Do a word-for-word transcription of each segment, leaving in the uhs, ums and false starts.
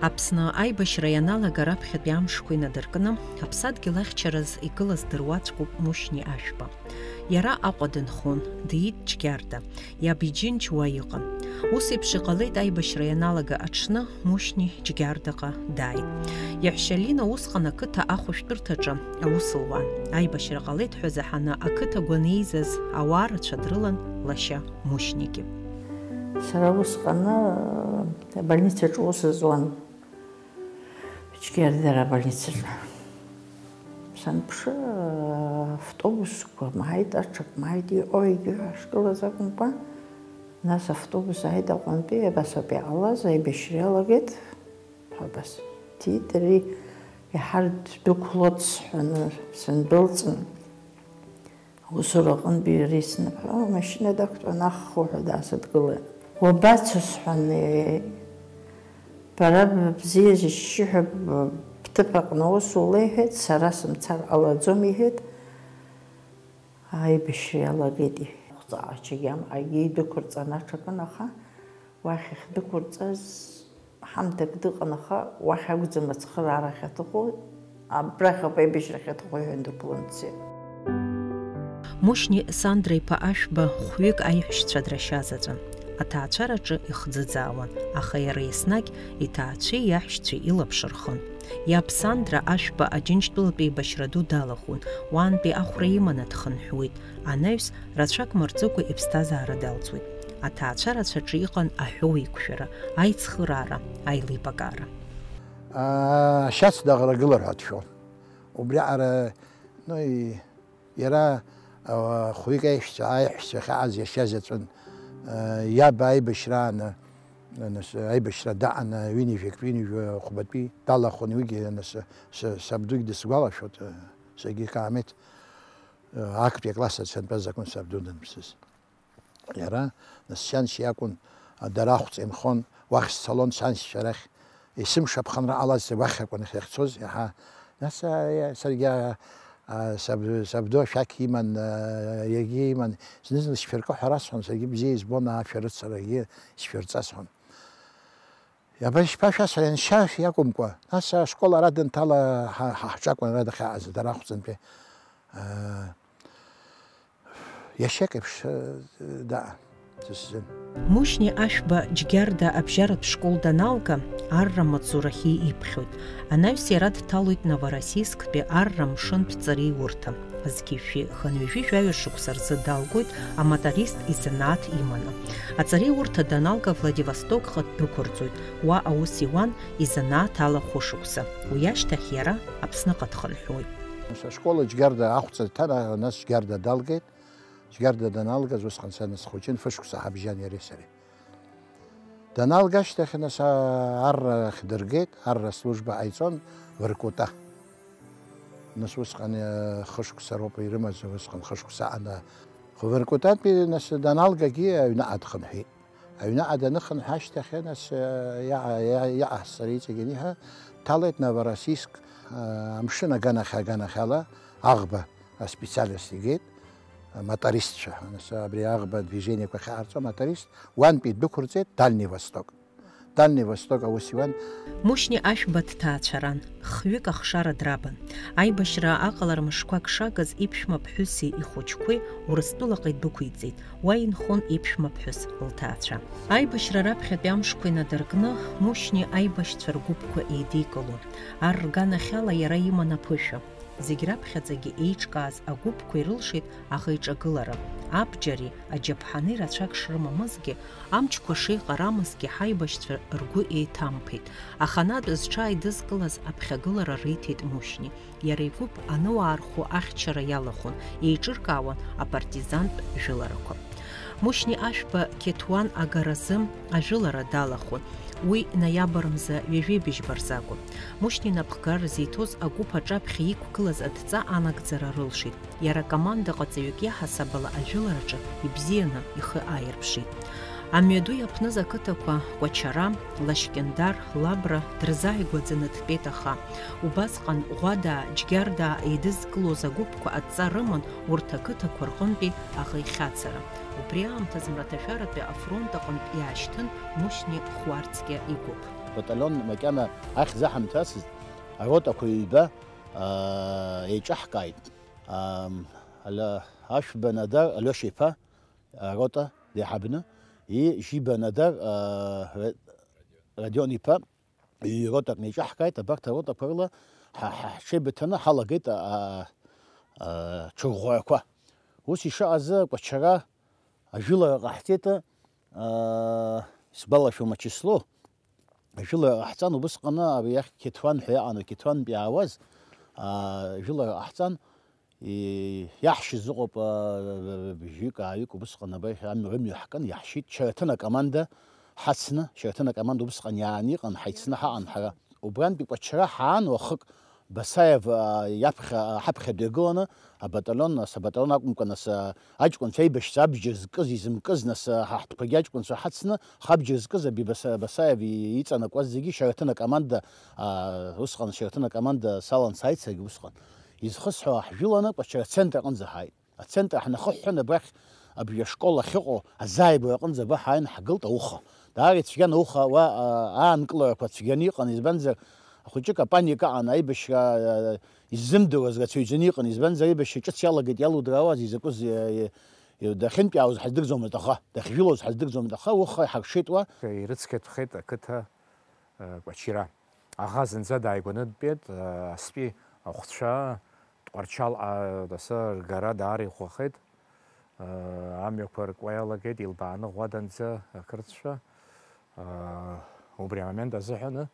Аԥсны аибашьра ианалага раԥхьатәи амшқәа инадыркны, аԥсадгьыл ахьчараз игылаз дыруаӡәкуп Мушьни Ашәба. Иара Аҟәа дынхон, диит Џьгьарда, иаб иџьынџь уа иҟан. Ус еиԥш иҟалеит аибашьра ианалага аҽны Мушьни Џьгьардаҟа дааит. Иаҳәшьа Лина усҟан ақыҭа ахәышәтәырҭаҿы аус луан. Аибашьра ҟалеит ҳәа заҳаны ақыҭа гәанеизаз ауаа рацәа дрылан лашьа Мушьнигьы. Сара усҟаны, э, абольницаҿы ус зуан. Џьгьардара абольницаҿы. Санԥшы, автобусқәа мааит, аҽак мааит, иҟоу егьиу ҳашгылаз акәымкәа, нас автобус ааит Аҟәантәи, абас ауп иҟалаз, аибашьра иалагеит, ҳәа абас. Ҭиит ари, иҳардәықәлоит сҳәаны сындәылҵын. Аусура аҟынтәи иара исныҳәо, амашьына дақәтәан, аххуҳәа даасыдгылеит. Уабацо, сҳәан, бара быбзиа зышьшьыҳәа б-, бҭыԥ аҟны аус улеиҳәеит, сара сымцар ҟалаӡом, иҳәеит, аибашьра иалагеит, иҳәеит. Хәҵаачагьы амҟагьы идәықәырҵан аҽакын, аха уахь иахьдәықәырҵаз ҳамҭак дыҟан, аха уахь акәӡам ацхыраара ахьаҭаху, абрахь ауп аибашьра ахьаҭаху, иҳәан, дықәлан дцеит. Мушьни Сандра-иԥа Ашәба хәҩык аиҳәшьцәа драшьазаҵәын. Аҭаацәараҿы ихӡыӡаауан, аха иара еснагь иҭаацәеи иаҳәшьцәеи илаԥш рхын. Иаб Сандра Ашәба Аџьынџьтәылатә еибашьра ду далахәын, уаантәи ахәра иманы дхынҳәуеит, анаҩс рацәак мырҵыкәа иԥсҭазаара далҵуеит. Аҭаацәа рацәаҿы иҟан аҳәоу еиқәшәара, аицхыраара, аилибакаара. Ашьац даӷрагылар ҳәа дшәон. Убриаҟара, ну, и-, иара, а, хәҩык аиҳәшьцәа, аиҳәшьцәа ахьааз иашьа заҵәын, а, иаб аибашьрааны, нас, аибашьра даҟаны, ҩынҩажәик, ҩынҩажәи хәбатәи далахәын, уигьы, нас, с-, сабдугь дысгәалашәоит, а, саргьы Каамеҭ, а, актәи акласс ацәантәаз акәын сабду даныԥсыз. Иара, нас, сианшьа иакәын, а, дара ахәҵа инхон, уахь сцалон сианшьцәа рахь. Есымша аԥхынра ҟалазшәа уахь акәын иахьцоз, иаҳа. Нас, а, иа-, саргьы, а, а, саб-, сабду ашәақь иман, а, иагьа иман, зны-зынла сшәыркы ҳәа расҳәон, саргьы бзиа избон, ашәарыцарагьы сшәырҵасҳәон. Иаба ишԥашәасҳәари, аншьа иакәымкәа, нас ашкол ара дынҭала, ҳа, ҳа ҳҿакәын ара дахьаҟаз, дара ахәҵантәи, аа, иашьак еиԥш, э, даан, са сзын. Мушьни Ашәба Џьгьарда абжьаратә школ даналга, арра амаҵзурахьы иԥхьоит. Анаҩс иара дҭалоит Новороссийсктәи арра амшынтә ҵареиурҭа. Зқьи жәшәи хынҩажәи жәаҩа шықәса рзы далгоит амоторист изанааҭ иманы. Аҵареиурҭа даналга, Владивостокҟа ддәықәырҵоит. Уа аус иуан изанааҭ ала хәышықәса. Уи ашьҭахь иара Аԥсныҟа дхынҳәуеит. Ашкол Џьгьарда ахәҵа дҭан, нас Џьгьарда далгеит. Џьгьарда даналгаз, усҟан са схәыҷын, фышықәса ҳабжьан иареи сареи. Даналга ашьҭахь, нас, а, аррахь дыргеит, арра служба ҟаиҵон, Воркута. Нас усҟан, э, хышықәса роуп ирымаз, усҟан хышықәса аҟан, э, Воркутантәи, нас, даналгагьы аҩныҟа дхынҳәит. Аҩныҟа даныхынҳәа ашьҭахь, нас, э, иа-, иа-, иаҟасҵара иҵегь аниҳәа, дҭалеит Новороссийск, э, амшын аганахь, аганахьала аӷба аспециалист игеит, э, мотористцәа. Нас абри аӷба движениеқәа ахьаҟарҵо амоторист, уантәи ддәықәырҵеит Дальний Восток. Дальний Восток аус иуан. Мушьни Ашәба дҭаацәаран, хҩык ахшара драбын. Аибашьра аҟалара мышқәак шагыз иԥшәма ԥҳәыси ихәыҷқәеи Урыстәылаҟа идәықәиҵеит, уа инхон иԥшәма ԥҳәыс лҭаацәа. Аибашьра раԥхьатәи амшқәа инадыркны, Мушьни аибашьцәа ргәыԥқәа еидикылон. Ар рганахьала иара иман аԥышәа. Зегь раԥхьаӡагьы еиҿкааз агәыԥқәа ирылшеит аӷа иҿагылара, абџьари аџьаԥҳани рацәак шрымамызгьы, амчқәа шеиҟарамызгьы ҳаибашьцәа ргәы еиҭамԥеит. Аханатә зҽааидызкылаз аԥхьагылара риҭеит Мушьни. Иара игәыԥ аныуаа рхәы ахьчара иалахәын, еиҿыркаауан апартизантә жәыларақәа. Мушьни Ашәба Қьеҭуан агаразы ажәылара далахәын. Уи ноиабр мза ҩажәеибыжьба рзы акәын. Мушьни инапхгара зиҭоз агәыԥ аҿаԥхьа иқәгылаз адҵа анагӡара рылшеит. Иара командаҟаҵаҩык иаҳасаб ала ажәылараҿы ибзианы ихы ааирԥшит. Амҩаду иаԥныз ақыҭақәа Кәачара, Лашькьындар, Лабра дрызааигәаӡаны дтәеит аха, убасҟан Ӷәадаа, Џьгьардаа еидызкылоз агәыԥқәа адҵа рыман урҭ ақыҭақәа рҟынтәи аӷа ихьацара. Убри аамҭаз мраҭашәаратәи афронт аҟынтә иаашьҭын Мушьни Хәарцкьа игәыԥ. Баталион макьана ахьӡ аҳамҭацызт, аротақәа ҩба, аа, еиҿаҳкааит. Ам, Ала-, Ашәба Надар Алиоша иԥа, арота деиҳабны, и Жиба Надар, аа, Ра-, Родион иԥа, ҩ-ротак неиҿаҳкааит, абарҭ аротақәа рыла ҳа, ҳа, ҳҽеибыҭаны ҳалагеит, а, а, ҽырӷәӷәарақәа. Ус ишыҟаз, Кәачара ажәылара ҟаҳҵеит, а, исгәалашәом ачисло, ажәылара ҟаҳҵан, убысҟаны ари иахь Қьеҭуан ҳәа иаҟан, Қьеҭуантә иаауаз, а, ажәылара ҟаҳҵан, и-, иаҳшьыз ыҟоуп, а, бжьҩык, ааҩык убысҟан абра иахь амҩа, рымҩа ҳкын, иаҳшьит, Шьараҭын акоманда ҳацны, Шьараҭын акоманда убысҟан иааны иҟан, ҳаицны ҳаҟан ҳара. Убрантәи Кәачара ҳаан уахык, Басаев, а, иаԥхьа, а, ҳаԥхьа дҩагыланы, абаталион, нас абаталион акәымкәа, нас, а, аҷкәынцәа аибашьцәа абџьар зкыз, изымкыз, нас, а, ҳа ҳтәқәагьы аҷкәынцәа ҳацны, ҳабџьар зкыз аби Баса-, Басаев и-, иҵанакуаз зегьы Шьараҭын акоманда, а, усҟан Шьараҭын акоманда салан сааит саргьы усҟан. Изхысҳәо ҳжәыланы Кәачара ацентр аҟынӡа ҳааит. Ацентр ҳнахыҳәҳәан, абрахь абри ашкол ахьыҟоу азааигәара аҟынӡа абра ҳааин ҳгылт ауха. Даара ицәгьан ауха, уа, а, аанкыларақәа цәгьаны иҟан, избанзар, хәыҷык апаника аҟан, аибашьра, а, иззымдыруаз рацәаҩӡаны иҟан, избанзар, аибашьра ҿыц иалагеит, иалудраауаз, изакәыз, а, а, дахьынтәаауаз ҳаздырӡомызт аха, дахьжәылоз ҳаздырӡомызт аха, уха иҳаршеит уа. Ирыцқьатәхеит ақыҭа, а, Кәачира. Аӷа зынӡа дааигәаны дтәеит, а, астәи ахәцәа Тҟәарчалҟа дасы ргара даара иӷәӷәахеит. Амҩақәа ркуа иалагеит, илбааны ӷәӷәаданӡа ақырҭцәа. Убри амомент азыҳәаны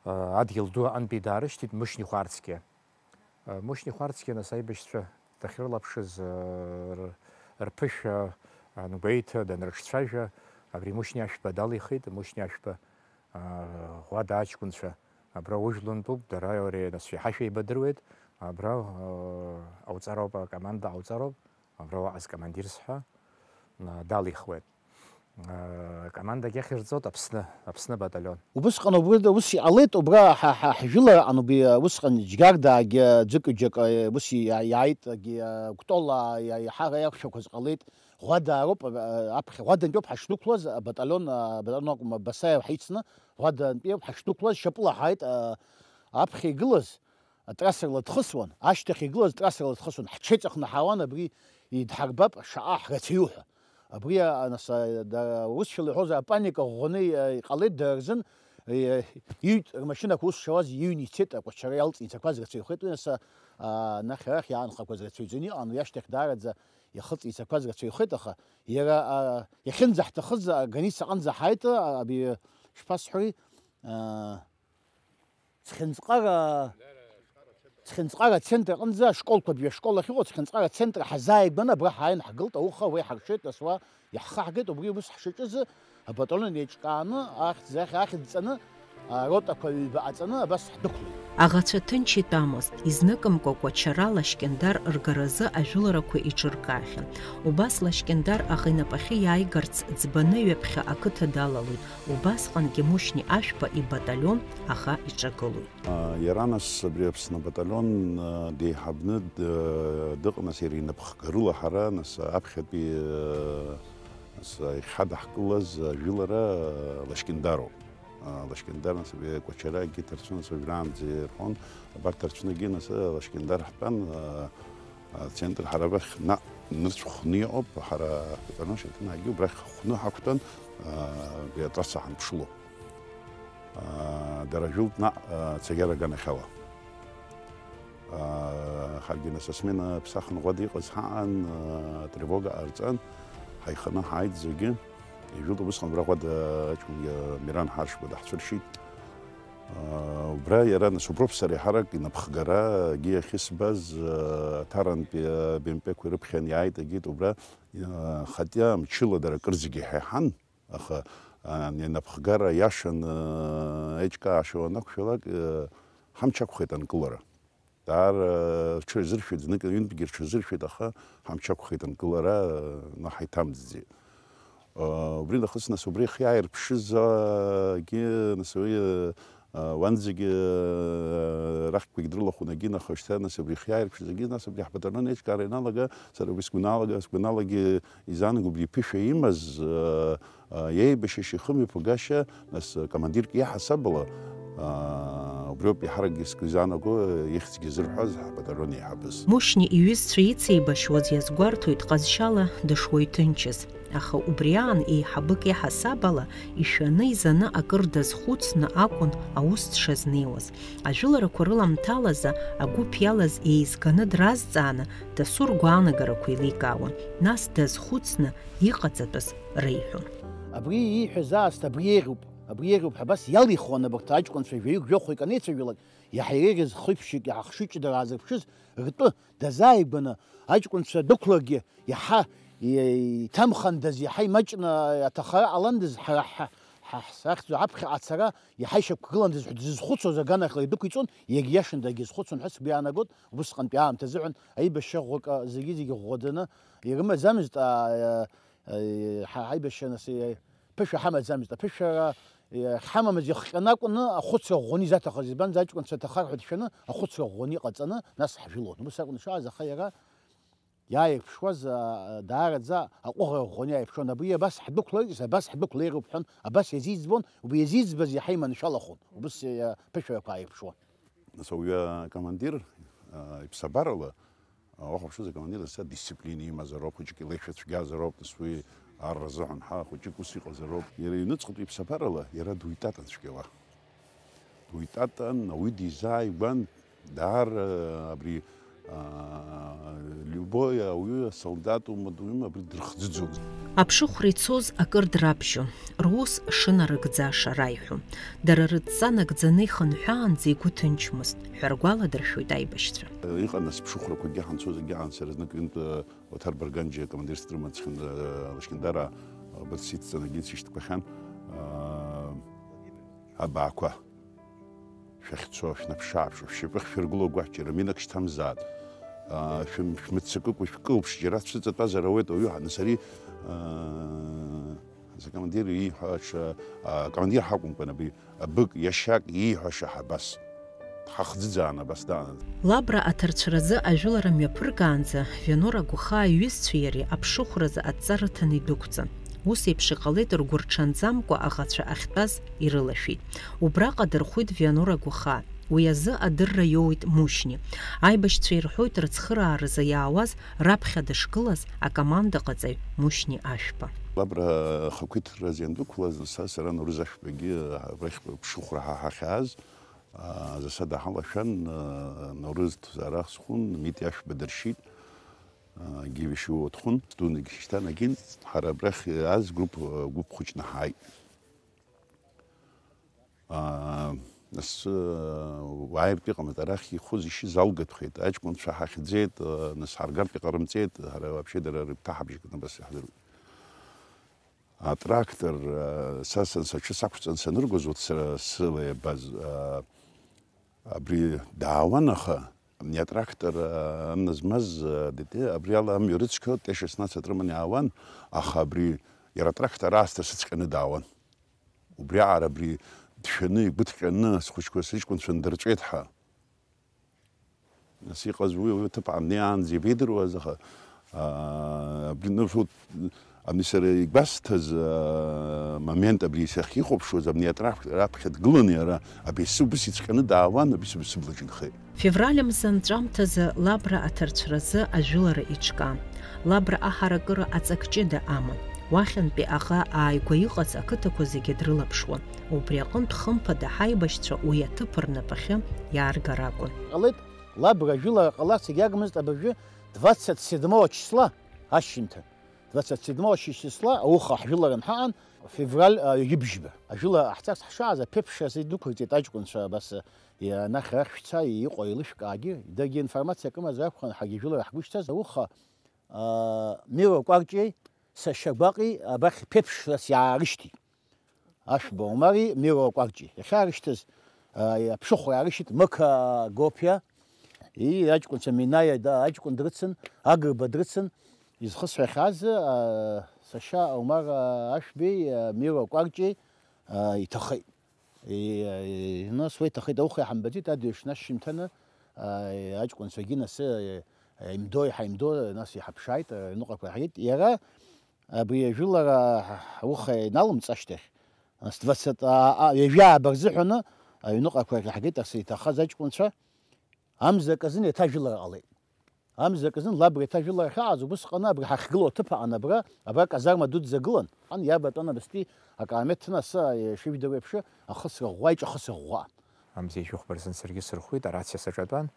адгьыл ду аҟынтәи даарышьҭит Мушьни Хәарцкиа. Мушьни Хәарцкиа, нас, аибашьцәа дахьрылаԥшыз, рԥышәа ангәеиҭа, данрыҿцәажәа, абри Мушьни Ашәба далихит. Мушьни Ашәба ӷәада аҷкәынцәа абра ужәлантәуп, дара иареи нас иҳашәеибадыруеит, абра, ауҵароуп, акоманда ауҵароуп, абра уаҟаз командирс ҳәа, далихуеит. Акомандагьы ахьырҵоит Аԥсны, Аԥсны баталион. Убысҟан убри ус иҟалеит, убра ҳа, ҳа, ҳжәылараҟан убри, усҟан џьгьардаагьы ӡык-ҩыџьак, ус иа-, иааит, агьи, Кәтола иа-, иаҳа иақәшәақәаз ҟалеит. Ӷәадаароуп, аԥхьа, Ӷәадантәиоуп ҳашдәықәлоз, абаталион, абаталион акәым, Басаев ҳицны, Ӷәадантәиоуп ҳашдәықәлаз, шьапыла ҳааит, а, аԥхьа игылаз атрассарла дхысуан, ашьҭахь игылаз атрассарла дхысуан, ҳҽеиҵыхны ҳаауан, абри идҳарбап, шаҟа ҳрацәаҩу ҳәа. Абри, а, нас, а, да, усшәала иҳәозар, апаника ӷәӷәаны, а, иҟалеит дара рзын, а, иҩт рмашьынақәа ус шауаз иҩны ицеит, Кәачара иалҵны ицақәаз рацәаҩхеит, уи нас, а, анахь арахь иаанхақәаз рацәаҩӡаны иҟан, уи ашьҭахь даараӡа ихыҵ ицақәаз рацәаҩхеит, аха иара, а, иахьынӡаҳҭахыз, а, граница аҟынӡа ҳааит, а, аби, шԥасҳәои, а, Цхьынҵҟара, Цхьынҵҟара ацентр аҟынӡа ашколқәа, абри ашкол ахьыҟоу Цхьынҵҟара ацентр ҳазааигәаны абра ҳааин ҳгылт, ауха уа иҳаршеит, нас уа иаҳхаҳгеит, убри ус ҳшаҿыз, абаталион еиҿкааны, ахьӡ-, ахь-, ахьӡ ҵаны, аротақәа ҩба ҟаҵаны абас ҳдәықәлеит. Аӷацәа ҭынч итәамызт, изныкымкәа Кәачара Лашькьындар ргаразы ажәыларақәа иҿыркаахьан. Убас Лашькьындар аӷа инапахьы иааигарц ӡбаны ҩаԥхьа ақыҭа далалоит, убасҟангьы Мушьни Ашәба ибаталион аӷа иҿагылоит. Иара нас абри Аԥсны абаталион деиҳабны д-, дыҟан, нас иара инапхгарыла ҳара, нас аԥхьатәи, нас иахьҳадаҳкылаз ажәылара Лашькьындароуп. Лашькьындар, нас абри Кәачарагьы ҭарцәны, нас уажәраанӡа ирҳәон, абарҭ ҭарцәнагьы, нас Лашькьындар ҳтәан, ацентр ҳара абахь наҟ нырцә хәны иҟоуп, ҳара ҳтәаны Шьаҭанаагьы убрахь хәны ҳақәтәан, абри атрасса ҳанԥшыло. Дара жәылт наҟ, Цагьара аганахьала. Ҳаргьы нас асмена ԥсахынӷәада иҟаз ҳаан, атревога ҟарҵан, ҳаиханы ҳааит зегьы. Ижәылт убысҟан убра ӷәада аҷкәынгьы Миран Ҳаршба даҳцәыршьит. Убра иара нас уброуп сара еиҳарак инапхгарагьы ахьысбаз, Аҭарантәи абемпеқәа ирыԥхьан иааит, агеит убра, хотя мчыла дара акырӡагьы иҳаиҳан. Аха, а, инапхгара иашан, а, еиҿкаашьа уанақәшәалак, а, ҳамч ақәхеит анкылара. Даара, а, рҽырзыршәеит, знык-ҩынтәгьы рҽырзыршәеит, аха ҳамч ақәхеит анкылара, а, ҳаиҭамӡӡеит. А, убри нахыс, нас, убри ихиааирԥшыз, а, гьы, нас, уи, а, а, уанӡагьы, а, рахьқәагь дрылахәын, агьы, аха шьҭа, нас, убри ихиааирԥшыз, агьы, нас, убри ҳбаталион еиҿкаара ианалага, сара убри сгәы налага, сгәы налагьы, изаанагоу убри иԥышәа имаз, э, Иеибашьышьа, ихымҩаԥгашьа, нас, командирк иаҳасабала, аа, убриоуп еиҳаракгьы сгәы изаанаго, ихьӡгьы зырҳәаз ҳбаталион еиҳабыс. Мушьни иҩызцәа ицеибашьуаз иазгәарҭоит ҟазшьала дышуаҩ ҭынчыз, аха убри аан еиҳабык иаҳасабала ишәаны-изаны акыр дазхәыцны акәын аус дшазнеиуаз. Ажәыларақәа рыламҭалазы агәыԥ иалаз еизганы дразҵааны, дасу ргәаанагарақәа еиликаауан, нас дазхәыцны иҟаҵатәыз реиҳәон. Абри ииҳәаз аасҭа абри еиӷьуп, абри еиӷьуп ҳәа абас иалихуан абарҭ аҷкәынцәа жәаҩык-жәохәҩык анеицәажәалак, иаҳа иреиӷьыз хыԥшьҩык, иаҳа хшыҩ ҷыдара аазырԥшыз ртәы дазааигәаны аҷкәынцәа дәықәларгьы иаҳа иҭамхандаз, иаҳа имаҷны аҭахара ҟаландаз, ҳара ҳа-, ҳа-, ҳахьӡу аԥхьаҟа ацара иаҳа ишьақәгыландаз ҳәа дзызхәыцуаз аганахьала идәықәиҵон, иагьиашан дагьазхәыцуан ҳәа сгәы иаанагоит, убысҟантәи аамҭазыҳәан аибашьра ӷәӷәак, а, зегьы-зегьы ӷәӷәаданы ирымаӡамызт, а, а, ҳа-, ҳаибашьра нас, а, ԥышәа ҳамаӡамызт. Аԥышәара, а, ҳамамыз иахҟьаны акәны ахәыцра ӷәӷәаны изаҭахыз, избанзар аҷкәынцәа ҭахар ҳәа дшәаны ахәыцра ӷәӷәаны иҟаҵаны нас ҳжәылон. Убыс акәын ишыҟаз, аха иара иааирԥшуаз, а, даараӡа аҟәыӷара ӷәӷәаны иааирԥшуан. Абри абас ҳдәықәлеит, абас ҳдәықәлеироуп ҳәан, абас иазиӡбон, убри иазиӡбаз иаҳа иманшәалахон, убыс, а, ԥышәарақәа ааирԥшуан. Нас ауаҩы акомандир, а, иԥсабарала, а, уахәаԥшыз акомандир аса дисциплина имазароуп, хәыҷык илеишәа цәгьазароуп, нас уи арра азыҳәан ҳа хәыҷык ус иҟазароуп. Иара иҩныҵҟатәи иԥсабарала иара дуитатан цәгьала. Дуитатан, ауаҩы дизааигәан, даара абри, а, любой ауаҩы, асолдат ума, дума, абри дырхӡыӡон. Аԥшыхәра ицоз акыр драбжьон, рус шынарыгӡаша раиҳәон. Дара рыдҵа нагӡаны ихынҳәаанӡа игәы ҭынчмызт ҳәа ргәаладыршәоит аибашьцәа. Иҟан ас ԥшыхәрақәагьы ҳанцоз, егьаан сара знык ҩынтә, а, Оҭар Барганџьиа акомандирс дрыман, Цхин-, а, Лашькьындараа, а, абырҭ сицҵаны агьырҭ сышьҭқәахьан, а, абаақәа. Шәахьцо, шәнаԥшы-ааԥшы, шәшьапы ахьшәыргыло гәаҳчара, минак шьҭамзааит. Аа, шәым-, шәмыццакыкәа шәкылԥш, џьара шәыҵатәазар ауеит, ауаҩы, нас ари, аа, акомандир ииҳәаша, акомандир ҳакәымкәан, абри абык, иашьак ииҳәаша ҳабас. Дҳахӡыӡаан абас даан. Лабра аҭарцәразы ажәылара мҩаԥыргаанӡа Вианор Агәахаа иҩызцәеи иареи аԥшыхәразы адҵа рыҭаны идәықәҵан. Ус еиԥш иҟалеит, ргәы рҽанӡамкәа аӷацәа ахьтәаз ирылашәеит. Убраҟа дырхәит Вианор Агәахаа. Уи азы адырра иоуеит Мушьни. Аибашьцәа ирҳәоит рыцхырааразы иаауаз раԥхьа дышгылаз акомандаҟаҵаҩ Мушьни Ашәба. Лабра ахақәиҭтәразы иандәықәлаз, са, сара Наурыз Ашәбагьы абрахь ԥшыхәра ҳа ҳахьааз, а, засада ҳалашәан, а, Наурыз ҭзаарах схәын, Мити Ашәба дыршьит. Гивишиуа дхәын, дунагьы шьҭанагьын, ҳара абрахь аз гәыԥ, гәыԥ хәыҷны ҳааит. Аа, нас, уааиртә иҟамызт, арахь ихәыз ишьыз алгатәхеит, аҷкәынцәа ҳахьӡеит, нас ҳаргартә иҟарымҵеит, ҳара вообще дара рыгәҭаҳабжьакны абас иаҳдыруеит. Атрактор, а, са, са, сыҽы сақәҵан саныргоз, урҭ сара сыла иабаз, а, абри даауан, аха абни атрактор, а, амна змаз, а, дете, абри ала амҩа рыцқьо, Т шестнадцать рыманы иаауан, аха абри иара атрактор аасҭа сыцҟьаны даауан. Убри аҟара абри дшәаны, игәыҭҟьаны, схәыҷқәа, сыҷкәынцәа ндырҵәеит ҳәа. Нас иҟаз уи, уи аҭыԥ ааннеиаанӡа ибеидыруаз, аха, аа, абри, ну, вот, абни сара игәасҭаз, аа, момент абри сахьихәаԥшуаз, абни атрак раԥхьа дгыланы иара абри асы убыс иҵҟьаны даауан, абри сыб-, сыблаҿ инхеит. Февраль мза анҵәамҭазы Лабра аҭарцәразы ажәылара иҿкаан. Лабра аҳаракыра аҵак ҷыда аман. Уахьынтәи аӷа ааигәа иҟаз ақыҭақәа зегьы дрылаԥшуан. Убри аҟынтә, хымԥада, ҳаибашьцәа уи аҭыԥ рнапахьы иааргар акәын. Ҟалеит, Лабра ажәылара ҟаларц егьагмызт абыржәы двадцать седьмого числа ашьжьымҭан. Двадцать седьмого числа ауха ҳжәылара анҳаан, февраль, а, ҩажәи бжьба. Ажәылара ҟаҳҵарц ҳшааз, аԥеиԥш азы идәықәырҵеит аҷкәынцәа абас, а, анахь арахь шәца, иҟоу еилышәкаагьы, дагьы информациа акымазар акәхон, ҳаргьы ажәылара ҳгәышьҭаз, ауха, а, Миро Кәарҷиеи сашьа Гәаҟи абахь ԥеиԥшрас иаарышьҭит. Ашәба Омари Миро Кәарҷи. Иахьаарышьҭыз, а, аԥшыхәра аарышьҭит Мықа Гоԥиа. И, аҷкәынцәа Минаиа да-, аҷкәын дрыцын, Агрба дрыцын. Изхысҳәахьаз, а, сашьа Омар, а, Ашәбеи, а, Миро Кәарҷи, а, иҭахеит. И, а, и, нас уа иҭахеит, ауха иҳамбаӡеит, адҩаҽны ашьжьымҭаны, а, аҷкәынцәагьы нас, а, имдо, иҳаимдо, нас иҳаԥшааит, аҩныҟақәа иаҳгеит. Иара абри ажәылара ауха иналымҵ ашьҭахь, нас двадцать, а, а, ҩажәааба рзыҳәаны аҩныҟақәа иаҳгеит ас иҭахаз аҷкәынцәа, амза аказын еиҭа ажәылара ҟалеит. Амза аказын Лабра еиҭа ажәылара ахьаҟаз, убысҟаны абри ҳахьгылоу аҭыԥ аҟан абра, абра казарма дуӡӡа гылан. Ан иабатәан абыстәи акаамеҭ ҭнаса, ишыжәдыруа еиԥш, ахысра ӷәӷәа, иҿахысра ӷәӷәа. Амза ишәыхәба рзын саргьы сырхәит, арациа саҿатәан.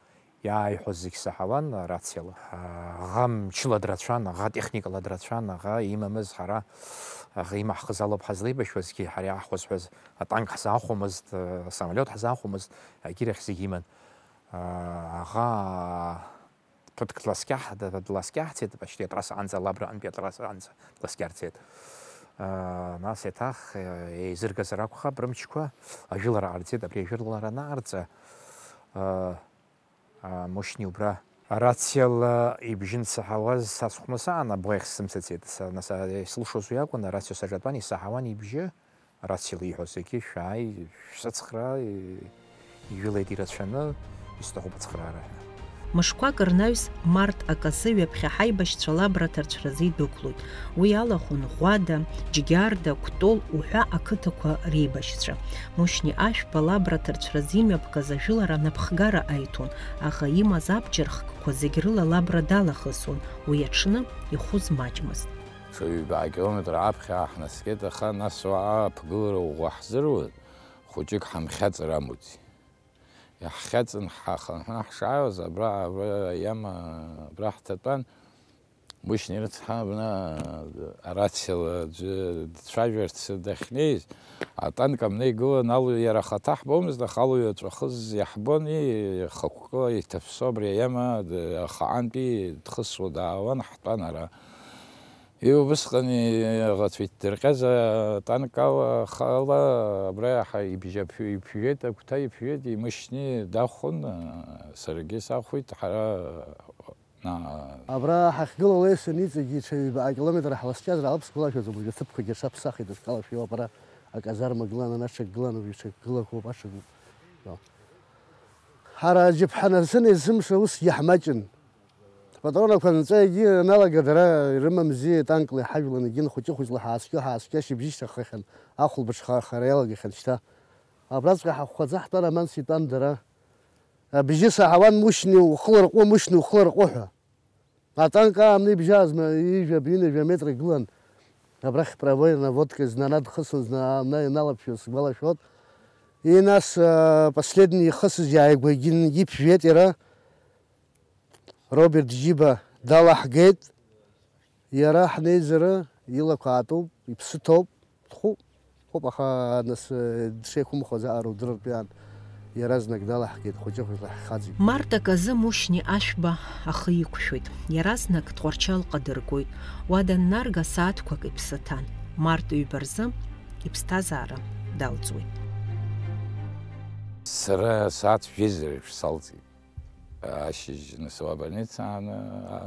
Иааиҳәоз зегь саҳауан арациала. Аӷа мчыла драцәан, аӷа техникала драцәан, аӷа имамыз ҳара, аӷа имаҳхыз алоуп ҳазлеибашьуазгьы, ҳара иаҳхәаз ҳәа атанк ҳзаахәомызт, асамолиот ҳзаахәомызт, агьырахь зегь иман. Аӷа ԥыҭк дласкьаҳ-, дласкьаҳцеит, почти атрасса анӡа, Лабраҟынтәи атрасса анӡа дласкьарцеит. Нас еиҭах еизыргазар акәхап рымчқәа, ажәылара ҟарҵеит, абри ажәылара анаарҵа, Мушьни убра арациала ибжьы нсаҳауаз сасхәма саан, абӷа иахьсымцацеит. Са, нас, а, ислушоз уи акәын, арациа саҿатәан, исаҳауан ибжьы, арациала ииҳәоз зегьы, шәааи, шәсыцхраа, и-, ижәылеит ирацәаны, исҭахуп ацхраара ҳәа. Мышқәак рнаҩс март аказы ҩаԥхьа ҳаибашьцәа Лабра аҭарцәразы идәықәлоит. Уи алахәын Ӷәада, Џьгьарда, Кәтол уҳәа ақыҭақәа реибашьцәа. Мушьни Ашәба Лабра аҭарцәразы имҩаԥгаз ажәылара анапхгара аиҭон, аха имаз абџьар хкқәа зегь рыла Лабра далахысуан, уи аҽны ихәы змаҷмызт. Ҽа ҩба километр аԥхьа ҳнаскьеит, аха нас уаҟа аԥгылара ӷәӷәа ҳзыруит, хәыҷык ҳамхьаҵыр амуӡеи. Иаҳхьаҵын ҳаха-, ҳа-, ҳшааиуаз абра, абра иама, абра ҳҭатәан, Мушьни рыцҳа абна арациала аӡәы дцәажәарц дахьнеиз, атанк абна игылан, алҩа иара ахаҭа ҳбомызт, аха алҩа ҵәахыз иаҳбон, и-, хықәкыла иҭаԥсо абри аиама д-, ахаҟантәи дхысуа даауан, ҳтәан ара. И убысҟан иаӷацәа иҭдырҟьаз атанк ала, ахала абра иаҳа ибжьаԥ-, иԥжәеит, агәҭа иԥжәеит, имышьни дахәын, саргьы сахәит, ҳара, на-. Абра ҳахьгылала еисон иҵегьы ҽа ҩба километр ҳласкьазар алаԥс гылашәаӡом, уажәы аҭыԥқәагьы рҽаԥсахит, дышкалашәиуа абра аказарма гылан, ана ҽак гылан, уажәы ҽак гылақәоуп, аҽак. Ҳара аџьыԥҳа нарцәын есымша усгьы ҳмаҷын. Патронақәа нҵәа егьи аналага дара ирымамзи, танкла иҳажәлан егьин хәыҷы-хәыҷла ҳааскьо-ҳааскьо ашьыбжьышьҭа хахьан, ахәылбыҽха хара иалагахьан шьҭа. Абраҵәҟьа ҳахәхәаӡа ҳтәан аманс итәан дара. Абжьы саҳауан Мушьни, ухы ларҟәы, Мушьни, ухы ларҟәы ҳәа. Атанк аамны ибжьаазма ҩажәа, ҩынҩажәа метр игылан. Абрахь правой наводка знанадхысын, зны аамна иналаԥшуа сгәалашәоит. И нас, а, последний ихысыз иааигәа егьин иԥжәеит иара. Роберт Џьиба далаҳгеит. Иара ҳнеизара илақәа аатәуп, иԥсы ҭоуп, дхәуп. Дхәуп, аха нас, э, дшеиқәымхоз аҟара удырратәы иаан иаразнак далаҳгеит, хәыҷы-хәыҷла ҳхаҵеит. Март аказы Мушьни Ашәба ахы иқәшәоит. Иаразнак Тҟәарчалҟа дыргоит. Уа даннарга сааҭқәак иԥсы ҭан. Март ҩба рзы иԥсҭазаара далҵуеит. Сара сааҭ жәеиза реиԥш салҵит. Ашьыжь, нас, абольница ааны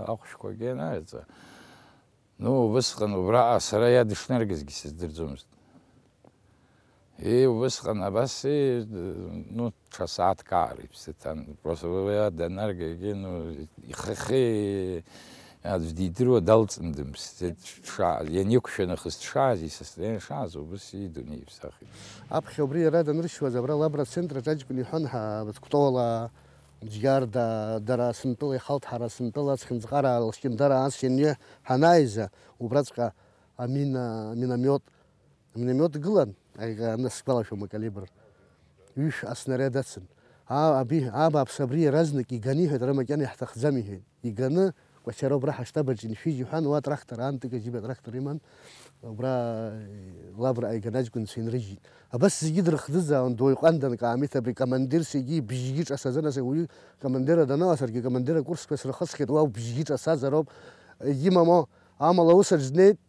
ахәшәқәагьы анааирҵа. Ну, убысҟан убраҟа сара иа дышнаргазгьы сыздырӡомызт. И, убысҟан абас, и, ну, ҽа сааҭк аара иԥсы ҭан. Просто уи иа данаргагьы, ну, ихахьы аӡә дидыруа далҵны дымԥсӡеит дшааз. Ианиқәшәа нахыс дшааз, исостояние шааз, убыс идунеи иԥсахит. Аԥхьа убри иара даныршьуаз, абра Лабра ацентрраҿ аҷкәын иҳәон ҳа, Кәтола, Џьгьарда, дара сынтәыла ихалт, ҳара сынтәыла ацхьынҵҟараа лышьҭымҭара ас ианиҳәа ҳанааиза, убраҵәҟьа амина-, аминомиот, аминомиот гылан, аига-, аны сгәалашәом, акалибр ҩышә аснариад ацын. А-, аби-, абааԥс абри иаразнак иганы иҳәеит, ара макьана иаҳҭахӡам, иҳәеит. Иганы Кәачара убра ҳаштаб аҿы иншәыжь иҳәан, уа трактор аан, Тыка Џьиба трактор иман, убра, э, Лабра аиганы аҷкәынцәа инрыжьит. Абас зегьы дрыхӡыӡаауан, дуаҩ ҟәандан, каамеҭ абри командирс егьи бжьгьы ҿасаӡан, ас уаҩы командира данала, саргьы командир акурсқәа срыхысхьеит, уа бжьгьы ҿасазароуп, егьимамо, амала ус аҿ днеит,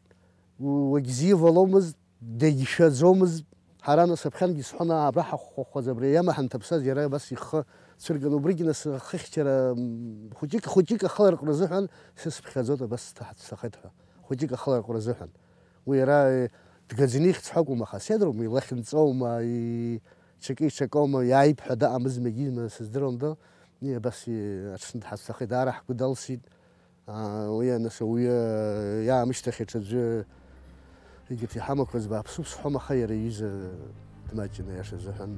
у-, уагьзиваломызт, дагьшәаӡомызт. Ҳара нас аԥхьангьы сҳәон, аа, абра ҳахәхәахәхәаз, абри аиама ҳанҭаԥсаз, иара абас ихы цәырган, убригьы нас ахыхьчара, м, хәыҷык, хәыҷык ахыларҟәра азыҳәан, сысԥхьаӡоит, абас сҭаҳ-, сҭахеит ҳәа. Хәыҷык ахыларҟәра азыҳәан. Уи иара, э, дгаӡаны ихьӡ ҳәа акәым, аха сеидроума, илахьынҵоума, и-, ҽакы иҽакоума, иааип ҳәа дыҟамызма, егьизма, сыздыруам, ду. Ни, абас, и-, аҽны дҳацәцахеит, даара ҳгәы далсит. Уи анасыуҩы иаамышьҭахь аҽаӡәы егьырҭ иҳамақәаз бааԥсуп сҳәом, аха иара иҩыза дмаҷын, аиаша азыҳәан,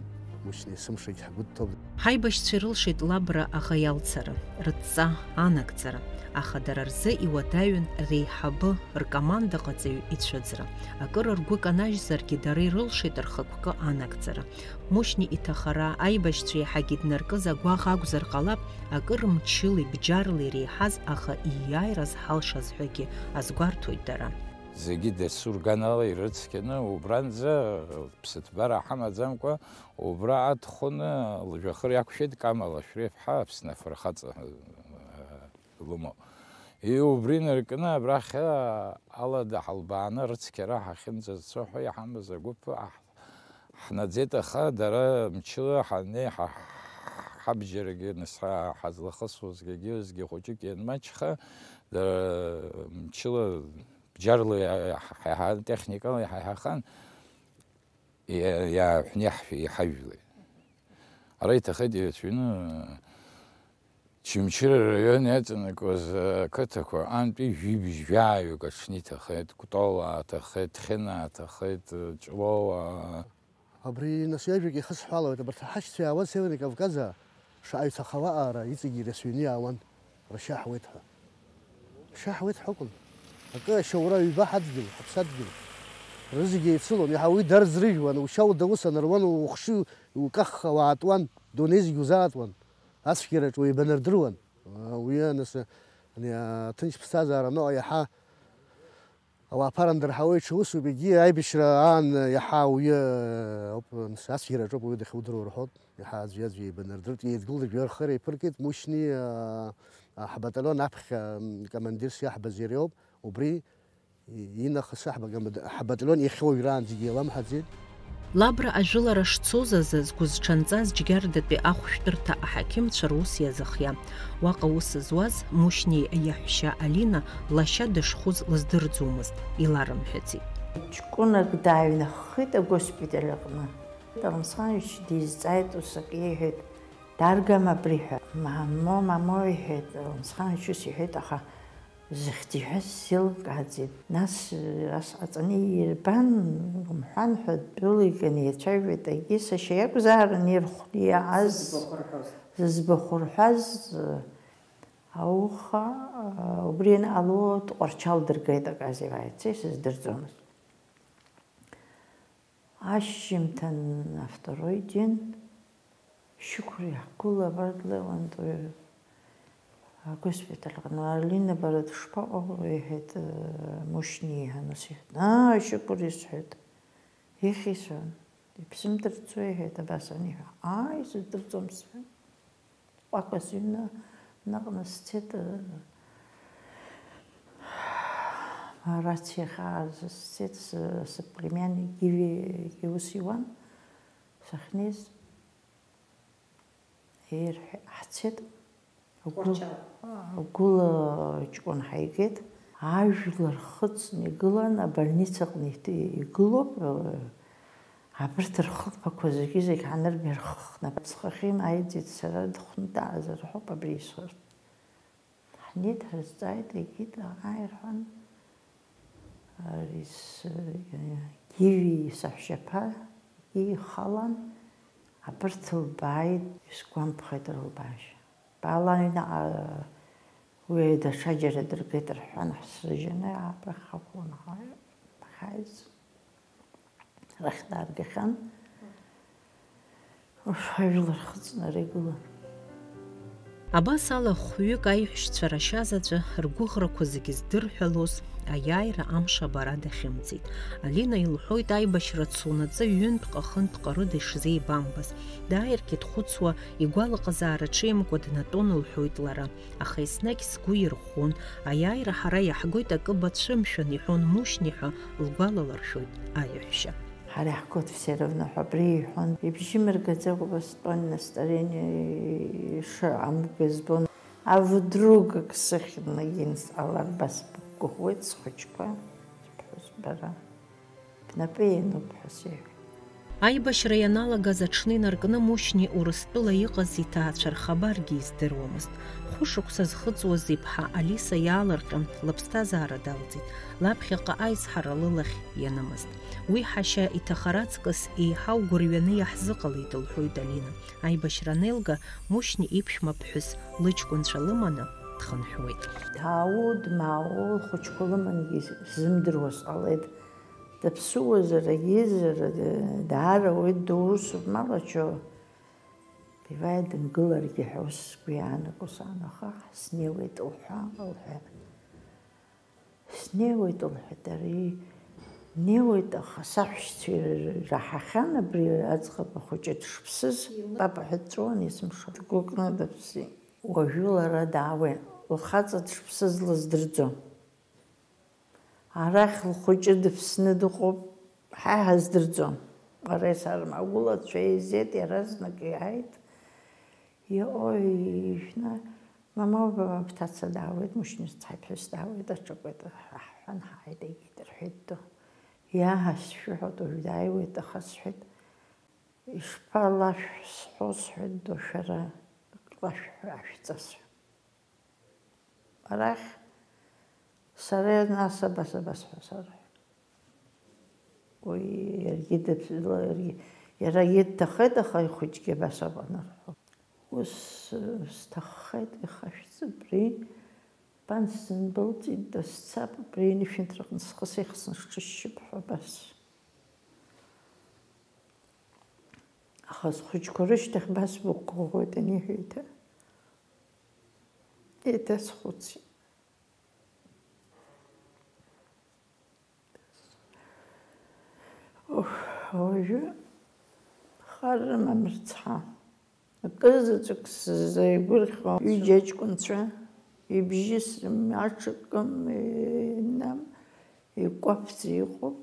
Мушьни есымшагь ҳгәы дҭоуп. Ҳаибашьцәа ирылшеит Лабра аӷа иалцара, рыдҵа, анагӡара, аха дара рзы иуадаҩын реиҳабы, ркомандаҟаҵаҩ ицәыӡра. Акыр ргәы канажьзаргьы, дара ирылшеит рхықәкы анагӡара. Мушьни иҭахара, аибашьцәа иаҳагьы иднаркыз агәаӷ акәзар ҟалап, акыр мчыли бџьарли иреиҳаз, аха ииааира зҳалшаз ҳәагьы азгәарҭоит дара. Зегьы дасу рганала ирыцқьаны, убранӡа ԥсыҭбара ҳамаӡамкәа, убра аҭхәаны лжәҩахыр иақәшәеит Кама Лашәриа-ԥҳа, Аԥсны афырхаҵа ҳәа лымоуп. И убри наркны абрахь алада ҳалбааны рыцқьара ҳахьынӡацо ҳәа иҳамаз агәыԥ аҳ-, ҳнаӡеит, аха дара мчыла ҳаннеи ҳа-, ҳабџьарагьы нас ҳа-, ҳазлахысуазгьы, егьи уеизгьы хәыҷык ианмаҷха, дара мчыла, бџьарла иаҳ-, ҳаиҳа-, техникала иҳаиҳахан, иа-, иааҳәны иаҳ-, иҳажәлеит. Ара иҭахеит ирацәаҩны, Чымчыра араион иаҵанакуаз ақыҭақәа антәи жәибжь жәаҩык аҽны иҭахеит, Кәтол ааҭахеит, Ҭхьына ааҭахеит, Ҷлоу аа. Абри нас ҩажәак ихысҳәаалоит, абарҭ аҳашьцәа иаауаз Северный Кавказаа шаҟаҩ ҭахауа аара иҵегьы ирацәаҩны иаауан, ршьа ҳуеит ҳәа. Шьа ҳуеит ҳәа акәын. Акы ашьоура ҩба ҳадгьыл, ҳаԥсадгьыл. Рызегьы еицылон, иаҳа уи дарӡрыжәуан, ушьа уда ус анаруан, ухшыҩ укаххаа уаатуан, дунеи зегь узаатуан. Ацәгьараҿ уеибанардыруан. Уи аныс, ани, аҭынч ԥсҭазаара аныҟа иаҳа ауаа ԥара андырҳауеит ҽа усуп, егьи аибашьра аан иаҳа ауаҩы ауп, аныс, ацәгьараҿоуп ауаҩы дахьудыруа рҳәоит, иаҳа аӡәи-аӡәи еибанардырт, еидгылт жәлар рхы реиԥыркит, Мушьни, а, а, ҳбаталион аԥхьа, м, командирс иаҳбаз иара иоуп, убри инахыс ҳбаталион иахьа уажәраанӡагьы иаламҳаӡеит. Лабра ажәылара шцоз азы згәызҽанҵаз Џьгьардатәи ахәшәтәырҭа аҳақьымцәа рус иазыхиа. Уаҟа ус зуаз Мушьни иаҳәшьа Алина лашьа дышхәыз лыздырӡомызт, иларымҳәаӡеит. Ҷкәынак дааҩнаххит агоспиталь аҟны. Алымсханович дизҵааит, ус акы иҳәеит, даргама абри ҳәа. Мамо, мамо, иҳәеит, Алымсханович ус иҳәеит, аха Зыхьӡ иҳәаз сзеилымкааӡеит. Нас, ас ҟаҵаны ирбан, умҳәан ҳәа, дәылиганы иацәажәеит, егьи сашьа иакәзаарын ирхәны иааз. Зыӡбахә рҳәоз. Зыӡбахә рҳәаз, ауха, убри ианаало Тҟәарчал дыргеит, оказывается, исыздырӡомызт. Ашьжьымҭан, авторой дин, Шьықәыр иаҳгәыла абар длеиуан, уи агоспиталь аҟны, Алина, бара дышԥаҟоу? Иҳәеит, э, Мушьни иҳәан, ус иҳәеит. Аа, Шьықәыр исҳәеит. Ихьи сҳәан, ибзымдырӡои? Иҳәеит, абас аниҳәа. Аа, исыздырӡом, сҳәан. Ҟәака сыҩны наҟны сцеит, э, Марац иахьааз сцеит, сы-, сыплемянник Гиви, Гиви ус иуан, сахьнеиз, ирҳәеит, ҳцеит, агәы-, Тҟәарчал. Агәыла ҷкәын ҳаигеит, ажәлар хыҵны игылан, абольница аҟны иҭ-, игылоуп, э, Абарҭ рхылԥақәа зегьы-зегь ҳанырбеи рхыхны, схахьы инаиҵеит сара, дыхәны даазар ҳәоуп абри исҳәартә. Ҳнеит, ҳрызҵааит, егьит, ааи рҳәан, ари с-, Гиви саҳәшьаԥа ихалан, абарҭ лбааит, исгәамԥхеит рылбаашьа. Баала аҩнаҟа уи даҽаџьара дыргеит рҳәан, ҳсрыжьаны абра ҳхақәлан ҳааит. Арахь дааргахьан, ажәлар хыҵны ара игылан. Абас ала хәҩык аиҳәшьцәа рашьа заҵәы ргәыӷрақәа зегьы здырҳәалоз аиааира амш абара дахьымӡеит. Алина илҳәоит аибашьра цонаҵы ҩынтәҟа-хынтәҟа рыда ишзеибамбаз. Дааиргьы дхәыцуа, игәалаҟазаара ҽеимкәа днатәон лҳәоит лара. Аха еснагь сгәы ирхәон, аиааира ҳара иаҳгоит акы бацәымшәан, иҳәон Мушьни ҳәа лгәалалыршәоит аиаҳәшьа. Ҳара иаҳгоит все равно ҳәа абри иҳәон, ибжьы мыргаӡакәа стәон, настроение шыҟамгьы збон. А вдруг ак сыхьынагьы сҟалар, ба сбықәгәыӷуеит схәыҷқәа, сԥҳәыс бара. Бнапы иануп ҳәа сеиҳәеит. Аибашьра ианалагаз аҽны инаркны Мушьни Урыстәыла иҟаз иҭаацәа рхабаргьы издыруамызт. Хәышықәса зхыҵуаз иԥҳа Алиса иаалырҟьан, лыԥсҭазаара далҵит, лаԥхьаҟа аизҳара лылахь ианымызт. Уи ҳашьа иҭахар аҵкыс еиҳау гәырҩаны иаҳзыҟалеит, лҳәоит Алина. Аибашьра анеилга, Мушьни иԥшәма ԥҳәыс лыҷкәынцәа лыманы дхынҳәуеит. Даауу, дмаауу, лхәыҷқәа лымангьы сзымдыруа сҟалеит. Даԥсыуазар, акгьызар, даара уи доурысуп, мало чего. Биваи дымгыларгьы ҳәа ус сгәы иаанагон, аха снеиуеит лҳәа, лҳәа. Снеиуеит, лҳәеит, ари, днеиуеит, аха саҳәшьцәа ираҳахьан абри аӡӷаб ахәыҷы дшыԥсыз, папа ҳәа дҵәуан, есымша дгәыкны дыԥсит. Уажәы лара даауеит, лхаҵа дшыԥсыз лыздырӡом. Арахь лхәыҷы дыԥсны дыҟоуп, ҳа иҳаздырӡом. Лара исармагәылацәа еизеит, иаразнак иааит. Иҟои, ижәны, мамоу, бҭаца даауеит, Мушьни сцәа иԥҳәыс даауеит, аҽакуеит, ҳҳәан, ҳааит, егьит, рҳәеит, ду. Иаҳа сшәыҳәоит, уажә дааиуеит, аха сҳәеит, ишԥалашәҳәо сҳәо, сҳәеит, ду, шәара, лашәҳәа, ашәҵа сҳәа. Арахь сара нас абас, абас ҳәа сарҳәеит. Уи иаргьы дыԥ-, иаргьы, иаргьы дҭахеит, аха ихәыҷгьы абас ауп анырҳәо. Ус, э, сҭаххеит, ихашәҵа, абри, пан сындәылҵит, дысцап, абри анышәынҭраҟны схы сеихсны сҽысшьып ҳәа абас. Аха схәыҷқәа рышьҭахь басбыхәгәыӷуеит аниҳәеиҭа. Еиҭасхәыцит. Уф, уажәы хар рымам рыцҳа. Акы заҵәык сзеигәырӷьо ҩыџьа аҷкәынцәа ибжьы сымҩаҽакым, инам, икәаԥӡа иҟоуп.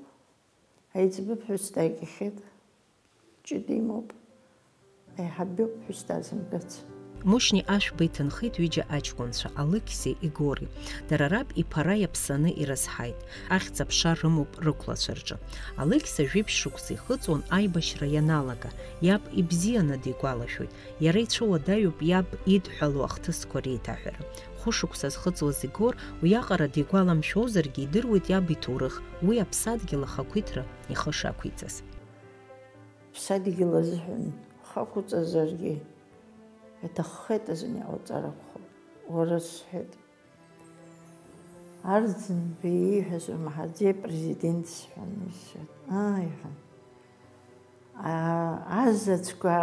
Аиҵбы ԥҳәыс дагьахьеит. Ҷыда имоуп. Аиҳабы иоуп ԥҳәыс дазымгац. Мушьни Ашәба иҭынхеит ҩыџьа аҷкәынцәа, Алықьсеи Игори. Дара раб иԥара иаԥсаны ирызҳаит. Ахьӡ-аԥша рымоуп рықәлацәа рҿы. Алықьса жәиԥшь шықәса ихыҵуан аибашьра ианалага, иаб ибзианы дигәалашәоит. Иара ицәуадаҩуп иаб идҳәалоу ахҭысқәа реиҭаҳәара. Хәышықәса зхыҵуаз Игор уиаҟара дигәаламшәозаргьы, идыруеит иаб иҭоурых, уи аԥсадгьыл ахақәиҭра ихы шақәиҵаз. Ԥсадгьыл азыҳәан хақәҵазаргьы, иҭаххеит азын иҟауҵар акәхап. Уара, сҳәеит. Арӡынба ииҳәаз умаҳаӡеи, апрезидент, сҳәан, исҳәеит. Аа, иҳәан. Аа, азаҵәқәа,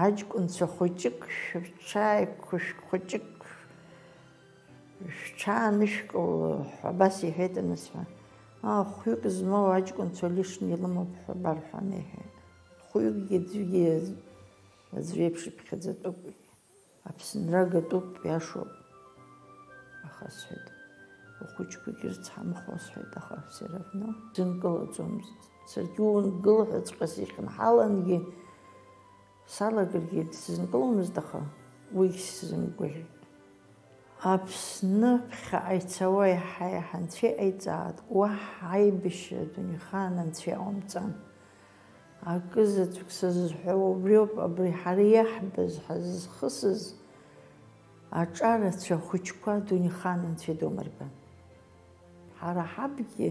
аҷкәынцәа хәыҷык, шәҽааиқәышәк хәыҷык, шәҽаанышәкыл ҳәа абас иҳәеит анысҳәа. Аа, хәҩык змоу аҷкәынцәа лишни илымоуп ҳәа барҳәан, иҳәеит. Хәҩыкгьы аӡәгьы, аӡә иеиԥш иԥхьаӡатәуп. Аԥсынра гатәуп, иашоуп. Аха, сҳәеит, ухәыҷқәагьы рыцҳамхо, сҳәеит, аха все равно сынкылаӡомызт. Саргьы ункыл ҳәаҵәҟьа сихьынҳалангьы, салагаргьы дсызынкыломызт, аха уигь сзымгәаӷьит. Аԥсны ԥхьаҟа ицауа иаҳа-иаҳа анцәа иҟаиҵааит, уаҳа аибашьра адунеихаан анцәа иҟамҵан. Акы заҵәык сызҳәо убриоуп, абри ҳара иаҳбаз, ҳазызхысыз аҿарацәа ахәыҷқәа адунеихаан анцәа идумырбан. Ҳара ҳабгьы,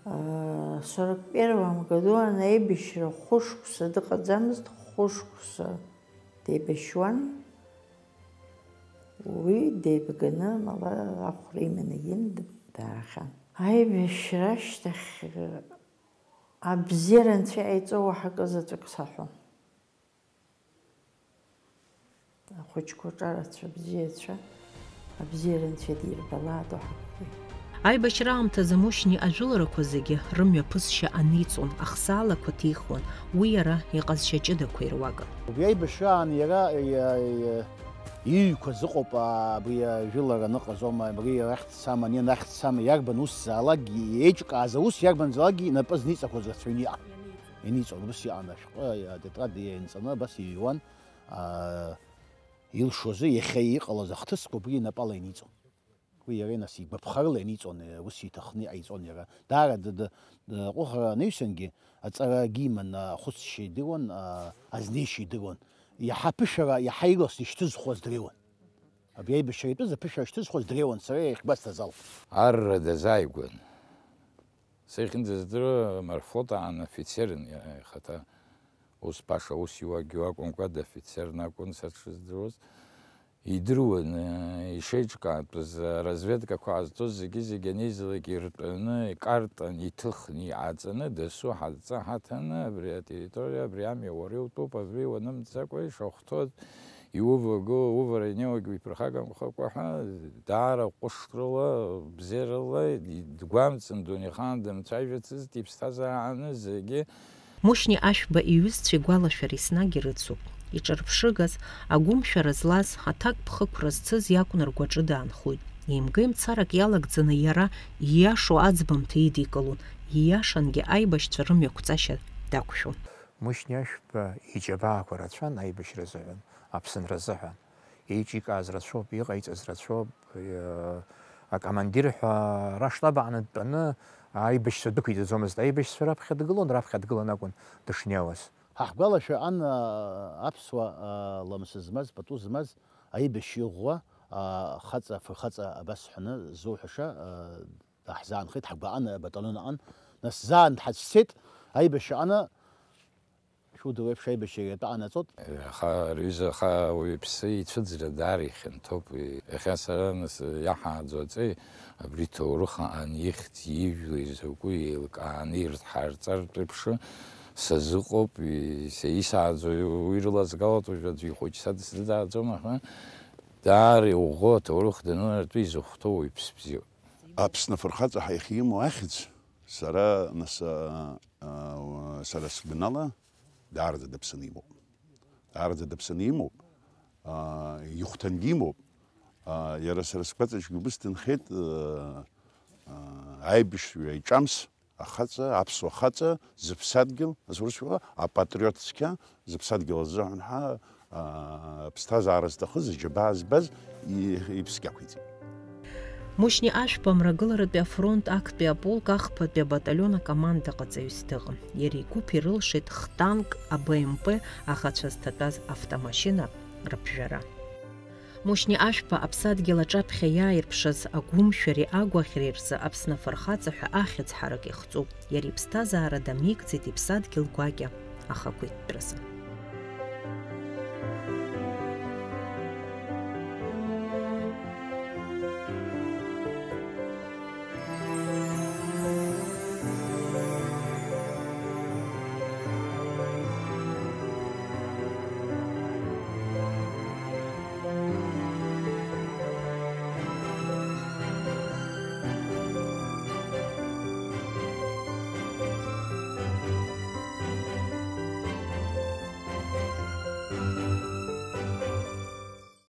аа, сорок первом году анаибашьра хәышықәса дыҟаӡамызт, хәышықәса деибашьуан, уи деибганы, мала, ахәра иманы ин даахьан. Аибашьра ашьҭахь, абзиара анцәа иҟаиҵо уаҳа акы заҵәык саҳәом. Ахәыҷқәа ҿарацәа, бзиацәа, абзиара анцәа дирбалааит уаҳа акгьы. Аибашьра аамҭазы Мушьни ажәыларақәа зегьы рымҩаԥысшьа аниҵон, ахсаалақәа ҭихуан, уи иара иҟазшьа ҷыдақәа ируакын. Убри аибашьраан иара, иа-, иа-, иҩқәа зыҟоуп, а, абри ажәылара аныҟаз аума, абри иара ахьӡ сама, ани ани ахьӡ сама, иарбан ус заалакгьы, еиҿкааз аус иарбанзаалакгьы инапы зниҵақәоз рацәаҩны иҟан. Ианиҵон, ус иҟан, ашәҟәы атетрад ианҵаны абас иҩуан, а, илшозы, иахьа иҟалаз ахҭысқәа убри инапала иниҵон. Уи иара нас игәаԥхарыла ианиҵон, ус иҭахны иҟаиҵон иара. Даара д-, д-, д-, аҟәыӷара анаҩсангьы аҵарагьы иман, ахәыцшьа идыруан, а, азнеишьа идыруан. Иаҳа аԥышәара, иаҳа ирласны ишьҭызхуаз дреиуан. Абри аибашьра итәыз аԥышәара шьҭызхуаз дреиуан, сара иахьгәасҭаз ауп. Арра дазааигәан. Са иахьынӡаздыруа, морфлот аан офицерын иа-, ихаҭа. Ус баша ус иуагьы акәымкәа, дофицерны акәын са дшыздыруаз. Идыруан, э, ишеиҿкаатәыз, э, разведкақәа ҟазҵоз зегьы-зегьы анеизалак иртәаны, икартаны, иҭыхны, иҟаҵаны, дасу ҳадҵа ҳаҭаны, абри атерриториа, абри амҩа уара иутәуп, абри уанымҵакәа ишахәҭоу, иуваго, увара инеиуагь уиԥырхагамхакәа ҳәа, даара ҟәышрала, бзиарала, дгәамҵын, дунеихаан дымцәажәацызт, иԥсҭазаара ааны зегьы. Мушьни Ашәба иҩызцәа игәалашәара еснагь ирыцуп. Иҿырԥшыгаз, агәымшәара злаз, аҭакԥхықәра зцыз иакәын ргәаҿы даанхоит. Еимга-еимцарак иалагӡаны иара ииашоу аӡбамҭа идикылон, ииашангьы аибашьцәа рымҩақәҵашьа дақәшәон. Мушьни Ашәба иџьабаақәа рацәан аибашьра азыҳәан, Аԥсынра азыҳәан. Еиҿикааз рацәоуп, иҟаиҵаз рацәоуп, э, акомандир ҳәа раштаб аҟны дтәаны аибашьцәа дәықәиҵаӡомызт, аибашьцәа раԥхьа дгылон, раԥхьа дгылан акәын дышнеиуаз. Ҳа ҳгәалашәа ан, а, аԥсуа, а, ламыс змаз, пату змаз, аибашьҩы ӷәӷәа, а, хаҵа, фырхаҵа абас ҳәаны ззоуҳәаша, а, даҳзаанхеит, ҳгәаҟан, абаталион аҟан. Нас заа дҳацәцеит, аибашьра аҟны, шәудыруеиԥш, аибашьра иара атәы анаҵоит. Аха рҩыза, аха ауаҩԥсы ицәыӡра даара ихьанҭоуп. Иахьа сара нас иаҳааӡо аҵеи, абри ҭоурых аан ихьӡ, ижәлеи закәи еилкааны ирҭҳарҵартә еиԥш сазыҟоуп, и-, се исааӡо уи рылазгалоит, уажә аӡәы ихәыҷ са дсыдааӡом, аха даара иӷәӷәоу аҭоурых данынартәи изыхәҭоу уаҩԥс бзиоуп. Аԥсны афырхаҵа ҳәа иахьимоу ахьӡ, сара нас, а, а, сара сгәанала, даараӡа даԥсаны имоуп. Даараӡа даԥсаны имоуп. А, ихәҭангьы имоуп. А, иара сара сгәаҵаҿгьы убыс дынхеит, а, а, аибашьҩы иҿамс, ахаҵа, аԥсуа хаҵа, зыԥсадгьыл, ас урысшәала, апатриот цқьа, зыԥсадгьыл азыҳәан ҳәа, аа, аԥсҭазаара зҭахыз, иџьабаа збаз, и-, иԥсгьы ақәиҵеит. Мушьни Ашәба Мрагыларатәи афронт актәи аполк ахԥатәи абаталион акомандаҟаҵаҩыс дыҟан. Иара игәыԥ ирылшеит хтанк, а Б М П аӷацәа зҭатәаз автомашьына рыԥжәара. Мушьни Ашәба аԥсадгьыл аҿаԥхьа иааирԥшыз агәымшәареи агәаӷьреи рзы Аԥсны афырхаҵа ҳәа ахьӡ ҳарак ихҵоуп. Иара иԥсҭазаара дамеигӡеит иԥсадгьыл гәакьа ахақәиҭтәразы.